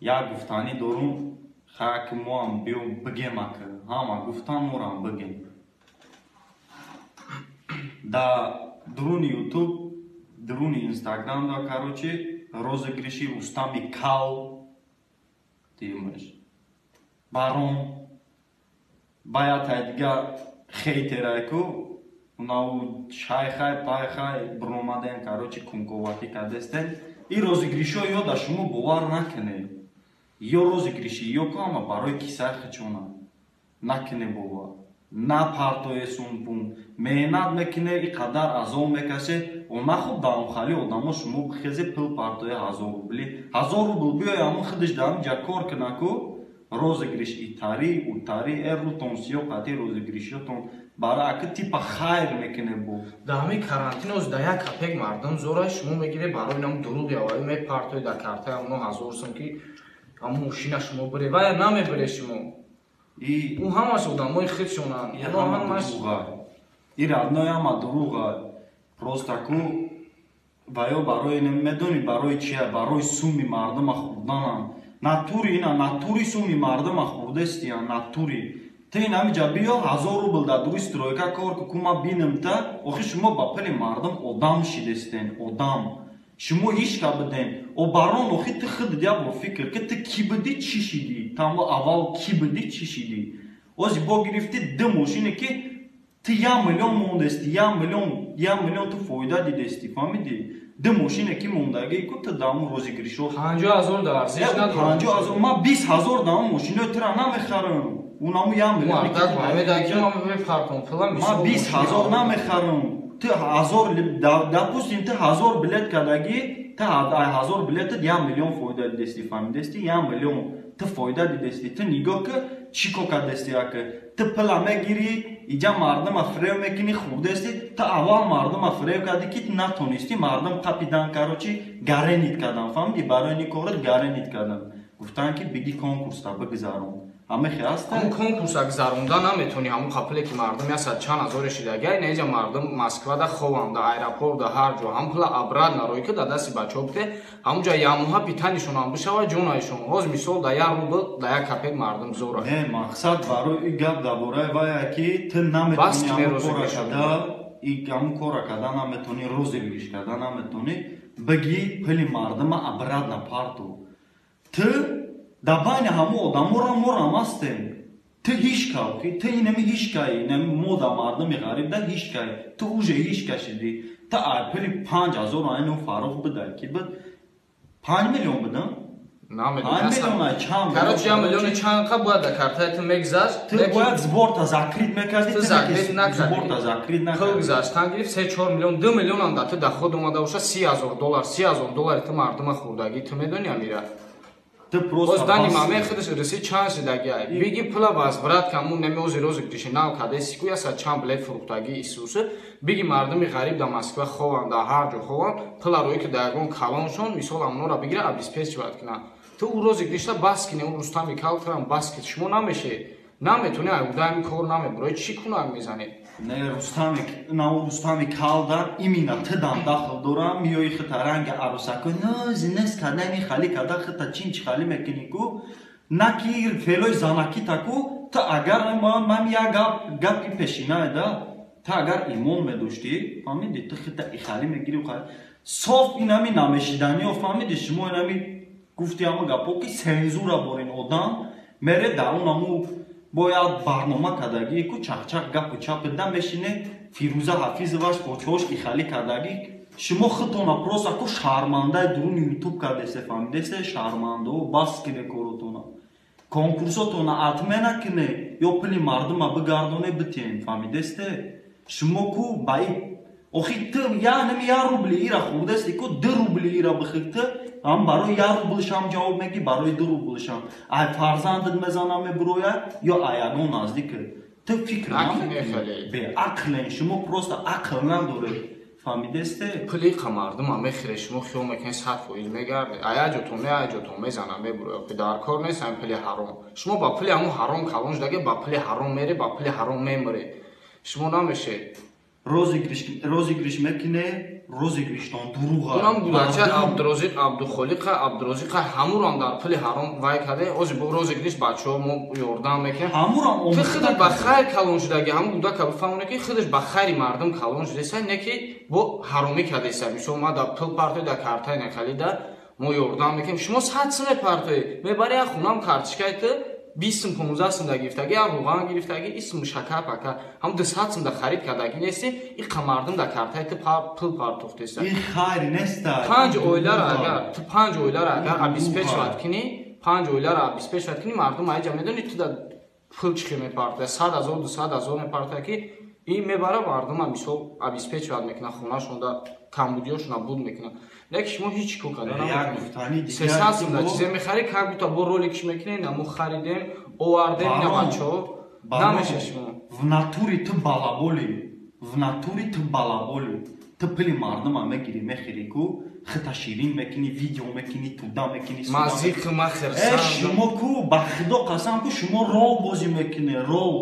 Як гуфтанӣ дорум, хая ки моам биём бигем, ака ҳама гуфтан, морам бигем. Да дуруни Ютуб, дуруни Инстаграм да, короче, розыгрыши Рустами Кал димаш барон баятай дига хейтерайку унау шайхай пайхай биромаден, короче, кунковакӣ кардестен. И розыгрышҳо ё да шумо бовар накунед, ё розыгрыши ё ку ама барои кисаи хичона накуне, бовар напартое. Сумпум меҳнат мекуне, и қадар азоб мекаше, нахуб даомхали одамо шумо бихезе, пул партое, 1000 рубли, 1000 рубл биёй, ҳамун худаш дар ҳамин ҷа кор куна ку. Розыгрыш итари утари эрутон сиё қати розыгрышотон бара ака типа хайр мекуне бо. Да ҳамин карантин оз да як капек мардум зора, шумо мегире, барои нам дуруғ яваи мепартои да картаи оно 1000 сум, ки ҳамун мошина шумо бире, вая намебире шумо. Ӯ ҳамаш одамои худшонанд. И родной, ҳама дуруға. Просто ку ва ё барои, медонӣ барои чия? Барои суми мардума хӯрданам. Натури ина натури суми мардума хӯрдестиян натури. Ту ин ҳамиҷа биё, 1000 рубл дар дуруи стройка кор ку, ма бинам та. Охи шумо ба пули мардум одам шидестен, одам шумо ҳичка биден. О барон, охи ту худат як бор фикр ки ту кӣ будӣ, чӣ шидӣ? Тамво аввал кӣ будӣ, чӣ шидӣ? Ози бо гирифтӣ ду мошине, ки ту 1 миллион мондести, 1 миллион, 1 миллион ту фоида дидести, фаҳмидӣ? Ду мошине ки мондагӣ ку ту даому розыгрышо. 50 000 дар арзиш надорад. 50 000, ман 20 000 даому мошинои тура намехарам, унаму 1 миллион. Ман 20 000 намехарам. Ту ҳазор, допустим, ту 1000 билет кардагӣ, ту 1000 билетат 1 миллион фоида дидести, фаҳмидести? 1 миллион ту фоида дидести. Ту нигоҳ ки чӣ кор кардести, ака. Ту пула мегирӣ, иҷа мардума фиреб мекунӣ, хӯрдести. Ту аввал мардума фиреб кардӣ, ки натонистӣ, мардум қапидан, короче, гаренит кардан, фаҳмидӣ? Барои ин корат гаренит кардан, гуфтанд, ки биги конкурста бигзарон, ҳамехе ҳаста. Ҳамун конкурса гузаронда наметонӣ, ҳамун қапиле ки мардум ясад чанд ҳазоре шидагай неҷа, мардум Москвада хованд, да аэропорт, да ҳар ҷо, ҳам пула обратно рӯй ки да дасти бачаҳо бите, ҳамунҷа ямоҳа питанишонам бишава, ҷонаишон. Ҳоз мисол да 1 рубл, да 1 копек мардум зора. Не, мақсад барои и гап дар бораи вая, ки ту наметонӣ ҳамун кора карда, ҳамун кора карда наметонӣ, розыгрыш карда наметонӣ, бигӣ пули мардума обратно парту. Ту дар байни ҳамун одаморо морам ҳастем, ту ҳичка, ту инами ҳичкаи, инами мо да мардуми ғариб да ҳичкаи, ту уже ҳичка шидӣ. Ту ай пули 5000 айну Фаррух бидай, ки бид 5 миллион бидам. Короче, 1 миллиони чанд қа бояд дар картаи ту мегузашт. Ту бояд сборта закрыть мекардӣ. Ту закрыть накардӣ. Сборта закрыть накардӣ. Пул гузаштан гирифт, 3-4 миллион, 2 миллионам да ту доход омада боша, 30 000 доллар, 30 000 доллари ту мардума хӯрдагӣ, ту медонӣ амира? Ту просто боз дани маме худаш рисӣ чанд шидагиай, биги пула возврат камун неми ози розыгрыши нав кадаи ку ясад чанд билет фурӯхтагӣ исусы, биги мардуми ғариб дар Москва хованд, дар ҳар ҷо хованд, пула рӯи ки дар ягон калоншон мисол амнора бигира, обеспечивать кунанд. Ту ӯ розыгрышта бас кине, ӯ Рустами калтарам бас ки шумо намеше, наметони, айгудаами кор намебурои, чӣ кунак мезанед? Не, Рустами, на Рустами калда именно тыдам дахл дорам. Миёи хита ранги арусако нози нес кардани хали карда, хита чинч хали мекунӣ ку, на ки феълои занаки таку. Ту агар ман як гап, гапи пешинае да, ту агар имон медоштӣ, фаҳмидӣ, ту хита ихали мегирӣ, соф инами намешиданиё, фаҳмидӣ? Шумо инами гуфти ҳама гапо, ки сензура борин, одам мере дар он аму бояд барнома кардагӣ ку, чақчақ гапу чапида мешине, Фирӯза Ҳафизоваш почош ихалӣ кардагӣ. Шумо худтона просто ку шармандаи дуруни Ютуб кардесе, фаҳмидесе? Шармандао, бас кине коротона, конкурсотона отмена кине ё пули мардума бигардоне, битиен, фаҳмидесте? Шумо ку ба охи ту янами 1 рубли ира хӯрдасти ку, 2 рубли ира бихӯр, ту ҳам барои 1 рублшам ҷавоб мегӣ, барои 2 рублшам. Ай фарзандат мезанам, мебурояд ё ай ягон наздикат. Ту фикр беақлен, шумо просто ақл надоред, фаҳмидесте? Пули қа мардума мехӯре, шумо хиёл мекунед 100% мегарде, аяҷотон не, аяҷотон мезанам, мебурояд, дар кор нест ҳамин пули ҳаром. Шумо ба пули ҳамун ҳаром калон шудаге, ба пули ҳаром мере, ба пули ҳаром мемире, шумо намешед. Розыгрыш мекуне. розыгрыштон дурӯға. Унам гудача Абдурозиқ Абдухолиқа Абдурозиқа ҳамурам дар пули ҳаром вай каде. Ози бо розыгрыш бачаҳо мо ёрдам мекунем. Ҳамурам ту худат ба хайр калон шудаги, ҳамун гудака бифаҳмоне ки худаш ба хайри мардум калон шудеса, не ки бо ҳаромӣ кадеса. Мисол ма дар пул партои дар картаи нахалида мо ёрдам мекунем. Шумо 100 сум мепартоед, мебари як хунам карточкаи ту 20 сум 15 сум да гирифтаги, як рӯған гирифтаги, ин сум шакар пака. Ҳам 200 сум да харид кардаги нести, ин қа мардум да картаи ту пул партохтеса. Ин хайр неста. Панҷ оиларо агар ту панҷ оиларо агар обеспечивать кунӣ, панҷ оиларо обеспечивать кунӣ, мардум аҷа медони ту да пул чӣ мепартояд, 100 ҳазор, 200 ҳазор мепартояд ки ин мебара мардума мисол обеспечивать мекунад, хонашонда камбудиёшона буд мекунад. Лекин шумо ҳеҷ кор карда наметавонед. 300 сум да чизе мехарӣ, как будто бо роликш мекунед, на мо харидем, овардем, на бачаҳо. Намеша шумо. В натуре ту балаболи, в натуре ту балаболи. Ту пули мардума мегирӣ, мехӯрӣ ку, хита ширин мекунӣ, видео мекунӣ, туда мекунӣ, суда Ман зиқ ма хирсам. Э, шумо ку, ба худо қасам ку, шумо рол бозӣ мекунед, рол.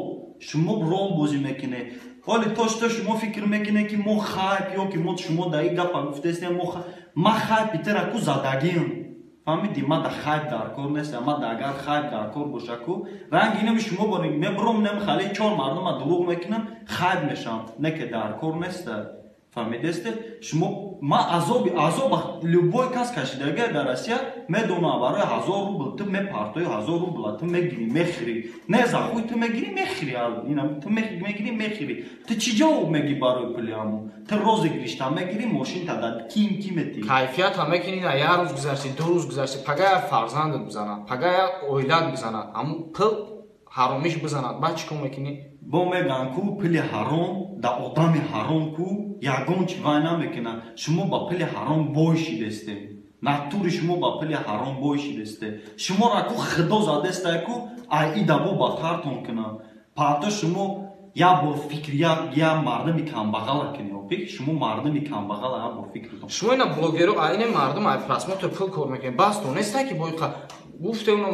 Шумо рол бозӣ мекунед. Ҳоли то что шумо фикр мекунед ки мо хайп ё ки мо шумо дар ин гапа гуфтестем, мо ма хайпи тира ку задагим. Фаҳмидӣ? Ма да хайп дар кор нестам. Ма да агар хайп дар кор боша ку, ранги инами шумо бо мебуром, нем хали чор мардума дурӯғ мекунам, хайп мешавам. Не ки дар кор неста. Фаҳмидесте? Шумо ма азоби азоб любой кас кашидага дар Россия медонам, барои 1000 рубл ту мепартои, 1000 рубла ту мегирӣ, мехӯрӣ. Не за хуй ту мегирӣ, мехӯрӣ. Ина ту мегирӣ, мехӯрӣ. Ту чӣ ҷавоб мегӣ барои пули ҳамун? Ту розыгрышта мегирӣ, мошинта да ким ки метӣ? Кайфията мекунӣ, на як рӯз гузашти, ду рӯз гузашти, пага як фарзандат бизанад, пага як оилат бизанад, ҳамун пул ҳаромиш бизанад, баъд чӣ кор мекунӣ? Бо мегӯянд ку пули ҳаром да одами ҳаром ку ягон чи вай намекунад. Шумо ба пули ҳаром бой шидесте. Натури шумо ба пули ҳаром бой шидесте. Шуморо ку худо задестай ку ай ида бо батартон кунад. Парто шумо як бор фикр, як мардуми камбағала кунед. Опик шумо мардуми камбағала як бор фикр кунед. Шумо ина блогеро айне мардум ай просмотр пул кор мекунед. Бас донестай ки бо гуфте уно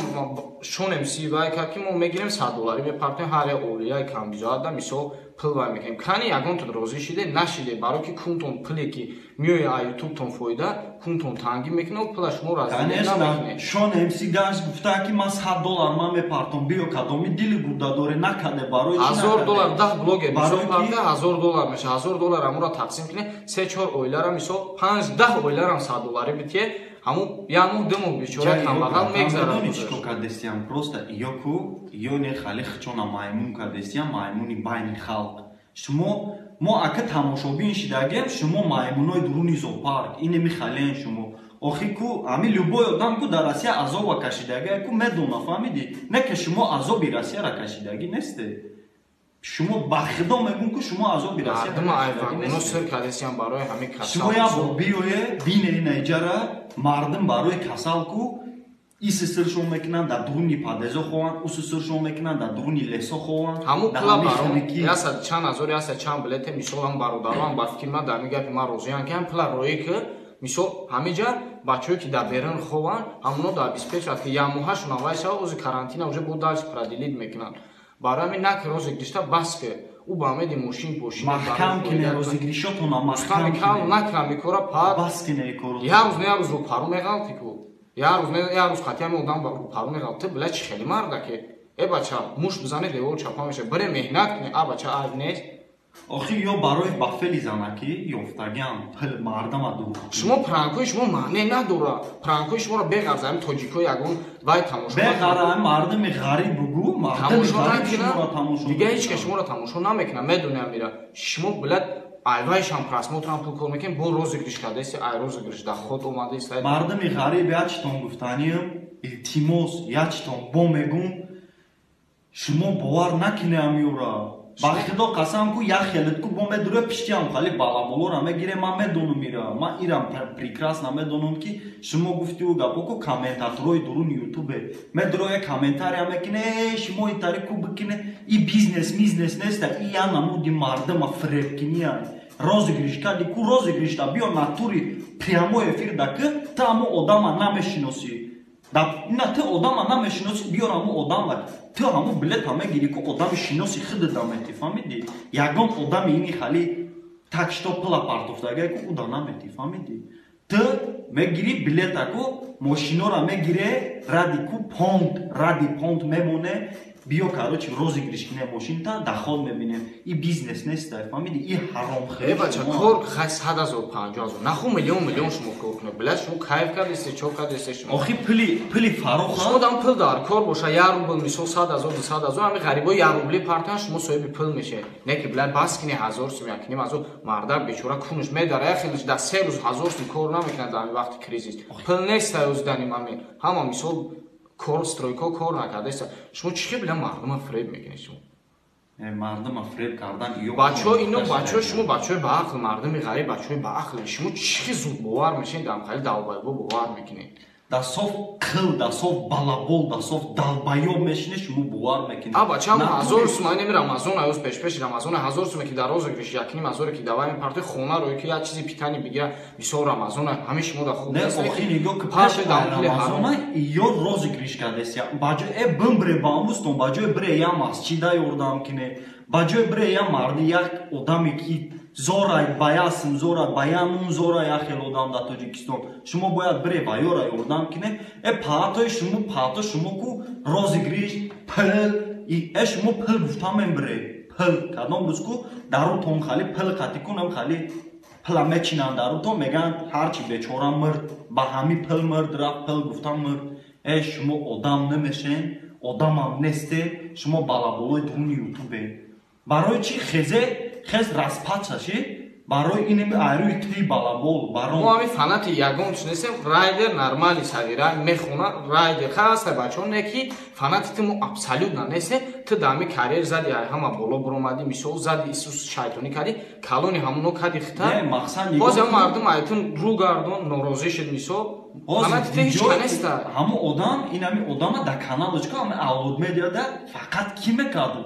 Шон МС вай кард ки мо мегирем 100 доллари мепартоем ҳар як оилаи камбизоатда мисол пул вай мекунем. Кани ягонтон розӣ шиде, нашиде, барои ки кунтон пуле ки меояд аз ютубтон фоида, кунтон тангӣ мекунад, пула шумо разделить Конечно, намекунед. Шон МС гашт гуфта ки ман 100 доллар ман мепартом, биё кадоми дили гурда доре, накаде, барои чӣ 1000 накаде? доллар 10 блогер мисол Барои ки парта 1000 доллар меша, 1000 доллар амура тақсим кунед, 3-4 оилара мисол 5-10 оиларам 100 доллари битие, ҳамун як моҳ, ду моҳ бечора Ҷай, камбағал ёку, мегзарад. медонӣ чӣ кор кардестиям? Просто ёку, ё не хали хичона маймун кардестиям, маймуни байни халқ. Шумо мо ака тамошобин шидагем, шумо маймунои дуруни зоопарк, ине михален шумо. Охи ку, ҳами любой одам ку дар Россия азоба кашидага ку медона, фаҳмидӣ? Не ки шумо азоби Россияра кашидагӣ несте. Шумо ба худо мегӯм ку шумо азоби Россияра Мардума ай кашидагӣ вагоно несте. сир кардестиям барои ҳамин касал. Шумо як бор биёе, бине ина иҷара, мардум барои касал ку иси сиршон мекунанд, дар дуруни падезо хованд, усу сиршон мекунанд, дар дуруни лесо хованд. Ҳамун дар пула ҳамин баром, хелики. ясад чанд ҳазор, ясад чанд билете, мисол ҳам бародароам ба фикри ман дар ҳамин гапи ман розиям ки ҳам пула роӣ ки мисол ҳамиҷа бачаҳое ки дар берун хованд, ҳамуно дар обеспечивать ки як моҳашон аввал шава, ози карантина уже бо дальше продлить мекунанд. Барои ҳамин наки розыгрышта бас ки ӯ ба умеди мошин пошин Маҳкам кине розыгрышотона, маҳкам кине. Накунам икора пад. Бас кине икоро. Як рӯз не як рӯз рӯпару меғалти ку. Як рӯз не як рӯз қатъи ҳамин одам рӯпару меғалт. Ту била чӣ хеле марда ки э бача муш бизане девор чапа меша. Бире меҳнат кунӣ, а бача айб нест. Охи ё барои ба фели занакӣ ёфтагиам пул мардама дур. Шумо пранкҳои шумо маъне надорад. Пранкҳои шуморо беғарз ҳамин тоҷикҳо ягон вай тамошо Беғара мардуми ғариб бугу, мардуми тамошо ғариб накунад, шуморо тамошо дига ҳеҷ кас мекунад. шуморо тамошо намекунад. Медонам ира. Шумо билад айвайшам просмотрам пул кор мекунед, бо розыгрыш кардаест, ай розыгрыш да худ омадааст. Мардуми ғариб ячтон гуфтаниям, илтимос ячтон бо мегум, шумо бовар накунед амиёра. Ба худо қасам ку як хелет ку бо медуре пиштиам хали балаболора мегире, ман медонам ира. Ман ирам прекрасно медонам ки шумо гуфти ӯ гапо ку комментаторои дуруни ютубе. Медуро як комментария мекуне, э, шумо итари ку бикине, и бизнес мизнес неста, и я намуди мардума фиребкиния. Розыгрыш кади ку розыгрыш да биё натури прямой эфир да ки ту ҳамо одама намешиносӣ. Да ина ту одама намешиносӣ, биёр ҳамо одама. Ту ҳамо билета мегирӣ ку одами шиноси худат да метӣ, фаҳмидӣ? Ягон одами ини хали Так что пула партофтагай ку уда наметӣ, фаҳмидӣ? Ту мегирӣ билета ку, мошинора мегире, ради ку понт, ради понт мемоне, биё, короче, розыгрыш кине мошинта, доход мебинем. И бизнес нест, фаҳмидӣ? И ҳаромхӯрӣ. Э, бача, кор хай 100 000, 50 000, наху миллион миллион шумо кор кунед. Блядь, шумо кайф кардесте, чо кардесте шумо? Охи пули фароха. Шумо дам пул дар кор боша, 1 рубл мисол 100 000, 200 000, ҳами ғарибо 1 рубли партан, шумо соҳиби пул мешед. Не ки, блядь, бас кини 1000 сум, 1,5 ҳазор, мардак бечора кунш медара, як хелиш дар 3 рӯз 1000 сум кор намекунад дар ҳами вақти кризис. Пул нест ӯзданим ҳами. Ҳама мисол кор стройка кор накардаеста. Шумо чӣ хел, бля, мардума фиреб мекунед шумо? Мардума фиреб кардан ё бачаҳо ино, бачаҳо, шумо бачаҳои баақл, мардуми ғариб бачаҳои баақл. Шумо чӣ хел зуд бовар мешавед, дар хали долбоёбо бовар мекунед? Да соф қил, да соф балабол, да соф долбоёб мешине, шумо бовар мекунед. А бача, ҳам 1000 сум ай неми Рамазон аюз пешпеши Рамазон 1000 суме ки дар розыгрыш 1,5 ҳазоре ки давай мепартой хона ро ки як чизи питани бигира, мисол Рамазон ҳами шумо да хуб Не, охи нигоҳ ки пеши Рамазона ё розыгрыш кардеся. Ба ҷои бимбре ба амустон, ба ҷои бре я масҷида ёрдам кине, ба ҷои бре я марди як одаме ки зорай ба ясм зора, ба я нун зора, як хел одам дар Тоҷикистон. Шумо бояд бре ба ёра ёрдам кине. Э, паатои шумо, паато шумо ку розыгрыш, пул, э, шумо пул гуфтамен бре. Пул кадом рӯз ку дарутон хали пул қатӣ кунам, хали пула мечинанд дарутон, мегӯянд ҳарчи бечора мирд, ба ҳами пул мирд, рафт пул гуфтам мирд. Э, шумо одам намешен, одамам несте, шумо балаболои дуни ютубе. Барои чӣ хезе хез распад шид? Барои ин айрӯи туи балабол барон. Мо ҳами фанати ягон чиз нестем. Райдер нормали сагира мехона, райдер хай ҳаста, бачаҳо, не ки фанати ту мо абсолютно нестем. Ту дар ҳами карьер зади, ай ҳама боло буромадӣ, мисол зади, исус шайтонӣ кардӣ, калони ҳамоно кади хита. Не, мақсад нигоҳ Боз ҳам мардум айтун рӯ гардон, норозӣ шуд, мисол. Фанати ту ҳеҷ ка неста. Ҳамо одам, ин ҳами одама дар каналочка ҳами Авлод Медиада фақат кӣ мекард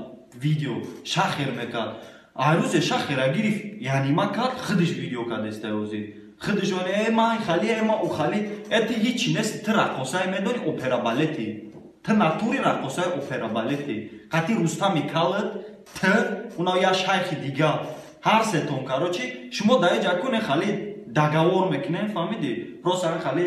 видео? Шахер мекард. Айрӯзе шахера гирифт, яъни ма кард, худиш видео кардеста ӯзи. Худиш оне, э, ман хали, э, ма ӯ хали, э, ту ҳичи нест, ту раққосае медонӣ опера балети. Ту натури раққосаи опера балети. Қати Рустами калат, ту, уна я шайхи дига. Ҳар сетон, короче, шумо дар ҷа куне хали договор мекунем, фаҳмидӣ? Просто хали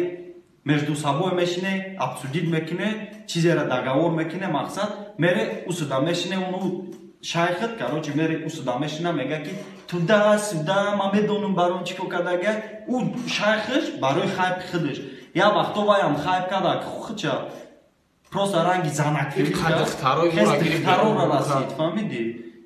между собой мешине, обсудить мекуне, чизеро договор мекуне, мақсад мере усуда мешине, уну шайхат, короче, мере усуда мешина, мега ки туда сюда, ман медонам барон чӣ кор кардага. Ӯ шайхаш барои хайп худаш. Як вақто ваям хайп карда, худча просто ранги занак духтарора расид, фаҳмидӣ?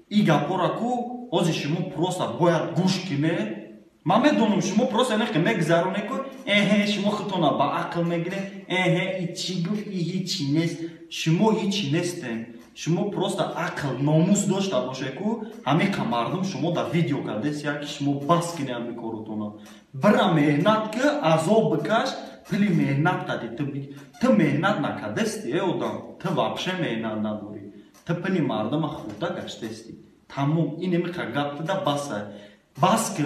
И гапора ку ҳозир шумо просто бояд гӯш кине. Ман медонам, шумо просто нехе мегзароне ку, эҳе, шумо худтона ба ақл мегиред, эҳе, и чӣ гуфт, и ҳичи нест. Шумо ҳичи нестем. Шумо просто ақл, номус дошта боше ку, ҳамиқа мардум шумо дар видео кардест, яки шумо бас кине ҳами коротона. Бира меҳнат ки, азоб бикаш, пули меҳнат қади ту меҳнат накардести, э, одам, ту вообще меҳнат надорӣ. Ту пули мардума хӯрда гаштести. Тамом, ин ҳамиқа гап туда басай. Бас ки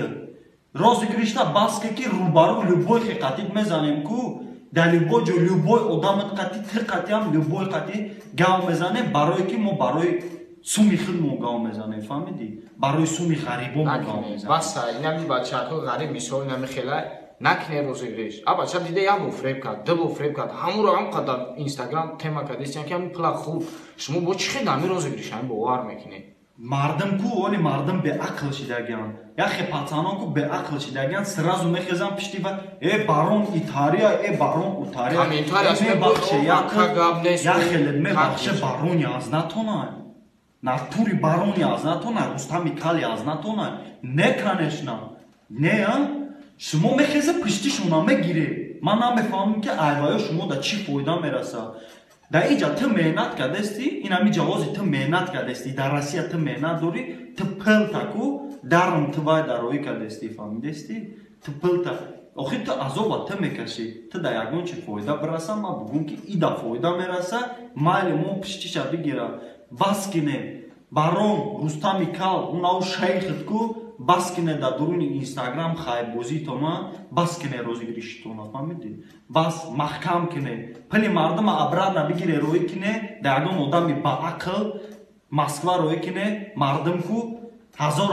розыгрыш та бас ки, ки рӯбарӯ любой хиқатит мезанем ку, дар любой ҷо любой одамат қати ти қатиам любой қати гав мезанем, барое ки мо барои суми худмо гав мезанем, фаҳмидӣ? Барои суми ғарибо мо гав мезанем. Баса, инами бачаҳо ғариб, мисол инами хелай накне розыгрыш. А бача дида, як бор фреб кард, ду бор фреб кард, ҳамуро ҳам қадар Инстаграм тема кардестиян ки ҳами пула хуб. Шумо бо чӣ хел ҳами розыгрыш ҳами бовар мекунед? Мардум ку оли мардум беақл шидагиан. Яхе пацанон ку беақл шидагиан, сразу мехезан пишти ва э барон итария, э барон утария. Мебахше, яхеле мебахше, барони аз натона. Натури барони аз натона, Рустами кали аз натона. Не, конечно. Не, а? Шумо мехезе пиштишона мегире. Ман намефаҳмам ки айваё шумо да чӣ фоида мераса. Дар иҷа ту меҳнат кардести, ин ҳами ҷавози ту меҳнат кардести, дар Россия ту меҳнат дорӣ, ту пилта ку дарм ту вай дароӣ кардести, фаҳмидести? Ту пилта охир ту азоба ту мекашӣ, ту дар ягон чи фоида бираса, ман бугум ки ида фоида мераса, майли мо пиштиша бигира. Бас кине барон Рустами кал, унау шайхит ку, бас кине дар дуруни Инстаграм хайбозитона, бас кине розыгрыш итона, фаҳмидӣ? Бас маҳкам кине, пули мардума обратно бигире, роӣ кине дар ягон одами баақл Москва роӣ кине, мардум ку ҳазор.